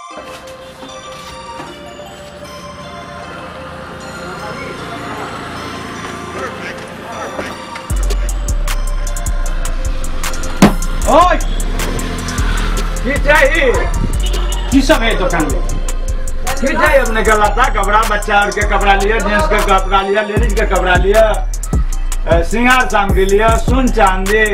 ओए की चाहिए? की सब है दुकान में? की चाहिए अपने के? लता कपड़ा, बच्चा और के कपड़ा लिया, जेंट्स के कपड़ा लिया, लेडीज के कपड़ा लिया, श्रृंगार सामग्री लिया, सोन चांदी,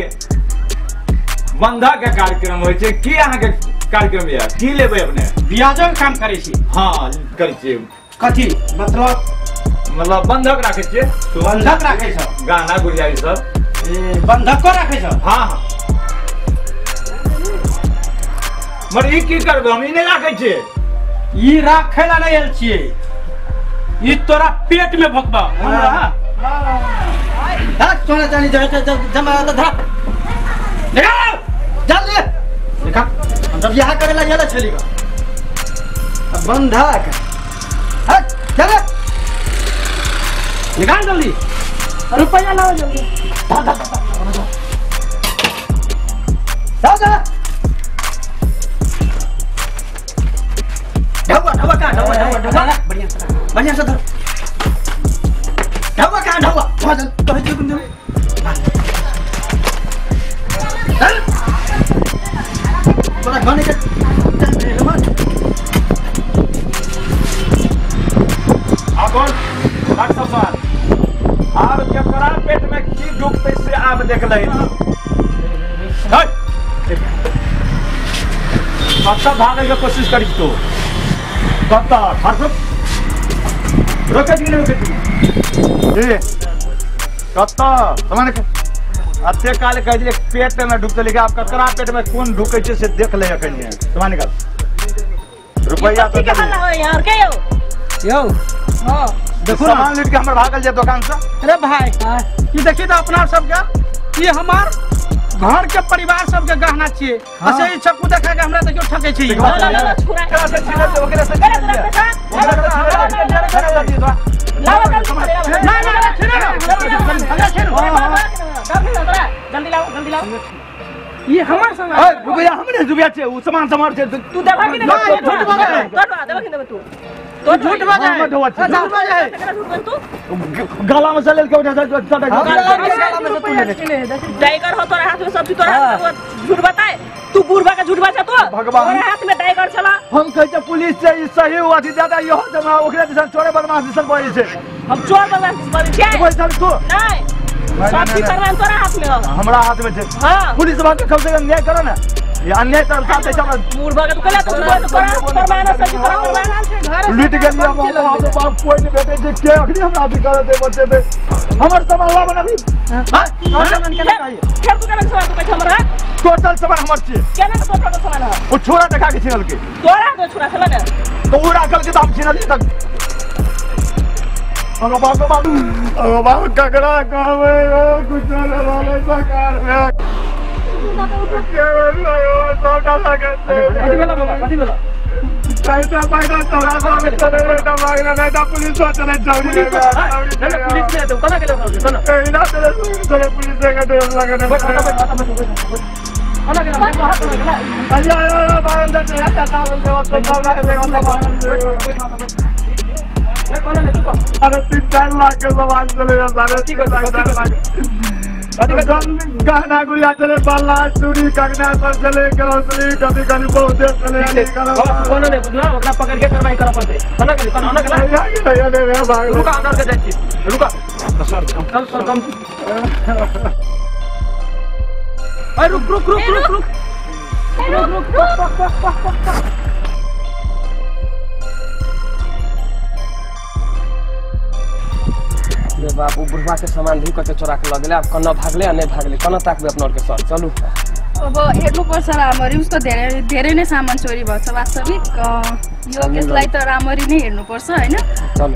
बंधा के कार्यक्रम होइ छै। की अहाँ के कार्यक्रम या की लेबै अपने? ब्याजो के काम करै छी? हाँ करै छी। कथी मतलब? मतलब बंधक राखै छियै। बंधक राखै छ? गहना गुड़िया ई सब। ए बंधको राखै छ? हाँ हाँ। मगर ई की करबै हम? ई नहि राखै छियै। ई राखै ला नहि आयल छियै, ई तोरा पेट में भोकबा। हमरा सोना चांदी जमा धरा निकाल जल्दी निकाल। हम सब यहाँ करे ला गेल छली बंधक। हट चल निकाल जल्दी, रुपया लाओ जल्दी। जाओ जा ढवा ढवा का ढवा ढवा ढवा बढ़िया से बढ़िया से धर। ढवा का ढवा वहां चल कहे जो तुम चल तोरा गाने के चल मेहमान। आब डॉक्टर साहब आब केकरा पेट में की डूबते से आब देख लही। कत्ता भागे के कोशिश करी तू? कत्ता ठाकुर रोके दी रोके दी ए कत्ता सामान के अते काल कह दिए पेट में डूबते, लेकिन आप ककरा पेट में कोन ढुकै छै से देख ले अखन। सामान निकाल रुपया तो के हल्ला हो यार के यो यो। हां देखो सामान लूट के हमर भागल जे दुकान से। अरे भाई ई देखी त अपना सब के ई हमार घर के परिवार सब के गहना छिए। अच्छा ई चक्कू देखा के हमरा देखियो ठकै छी। ला ला छुरा से छीने से ओकरे से ना ना छीने ना हमरा छीनो जल्दी लाओ जल्दी लाओ। ये हमार सामान। ओए रुपया हमरे रुपया छै, उ सामान समार छै। तू देबा कि नहीं? झूठ बाजे है, देबा कि नहीं? तू तो झूठ बाजे है, झूठ बाजे है। तू गला में से लेल के उठा सटा टाइगर हो तोरा हाथ में, सब चीज तोरा हाथ में, झूठ बताए तू? बुढ़वा के झूठ बाजे तो भगवान तोरा हाथ में टाइगर छला। हम कहै छै पुलिस से ई सही हुआ थी ज्यादा इहो जमा ओकरे दिसन चोरे बदमाश दिसन बजै छै। हम चोर बदमाश बजै छै? बैठल तू नहीं, सब चीज करवान तोरा हाथ में हो, हमरा हाथ में छै। हां पुलिस बात कम से कम न्याय करो ना, ये अन्याय तर साथ छै। बुढ़वा के तू कहला तू तोरा परमाना सब चीज तोरा परमाना लूट गेल। हम बाप कोई नहीं भेटै छै के अखनी हमरा भी करत है बचेबे हमर सामान लाबन अभी। हां सामान केना कहिए? फेर तू केना सामान तू कहै हमरा? टोटल सामान हमर छै। केना के टोटल सामान है? ओ छोरा देखा के छिनल के। तोरा के छोरा छला ने तो उ राखल के त हम छिनलिए तक। अरे बाप रे बाप, अरे बाप ककरा कहबै कुछ न रहलै सरकार में। कथी भेला बाबा, कथी भेला? पैसा पैसा तोरा सब चले रे मांगना नहीं तो पुलिस चले चौरी रे। पुलिस ने तो कना गेलो कना ए ना चले चले पुलिस के डर लगने। बैठ बैठ बैठ कना गेलो हाथ में गेला। अरे अरे भाई अंदर चला जाता बोलते वक्त अरे 3-4 लाख के सामान चले साढ़े 3-4 लाख गहना गुड़िया चले, बाला चूड़ी कंगना सब चले, ग्रोसरी कभी कभी बहुत चले। कोनो नहीं बुझला, ओकरा पकड़ के कार्रवाई करऽ पड़तै। कना गेलै कना गेलै? रुका अंदर के जाइ छी, रुका सर चल सर कम। अरे रुक रुक रुक रुक रुक रुक रुक रुक। रे बाप, उ बुढ़वा के सामान ढूक के चोरा के ल गेलै। आब कन्ना भागले आ नहि भागले कन्ना ताकबै अपना के सर? चलू अब हेर्नुपर्छ राम्ररी। उसको धेरै धेरै नै सामान चोरी भएको छ वास्तविक। यो केसलाई त राम्ररी नै हेर्नुपर्छ हैन? चलु।